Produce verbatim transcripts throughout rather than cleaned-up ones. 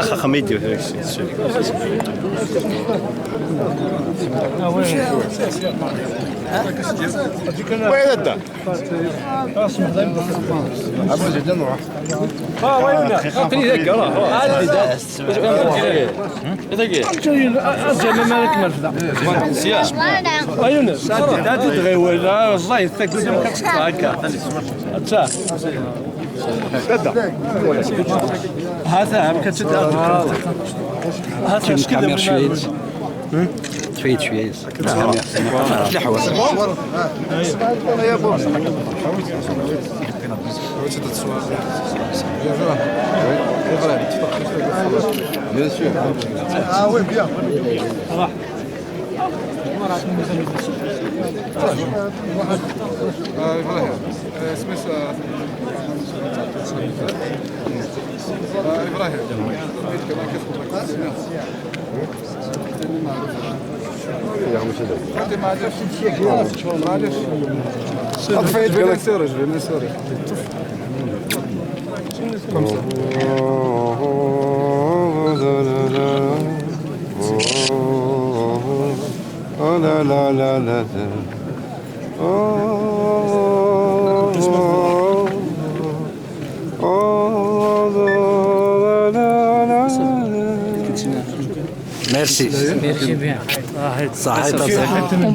Axa xamidi. وين انت؟ ها وين؟ خلي ذاك، راه، راه. عادي، عادي. اجل، ما مالك مرفدة. يا يونس، عادي، عادي، تغير ولا، الله يستك، ما كتقطع هكا. حتى. هذا هم كتشد. هذا شكل كاميرا شوية. شوية، شوية. نعم، يا أخي. لا حول. Bien sûr. آه، إبراهيم. آه، اسمه س-، آه، إبراهيم. اطفي يدك، سيرج، سيرج. لا، لا، لا، لا، لا. Merci. Merci bien. صحيت، صحيت.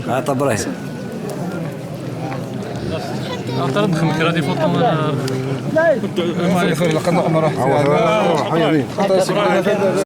عطا إبراهيم. اضرب خمك هذه فوطو.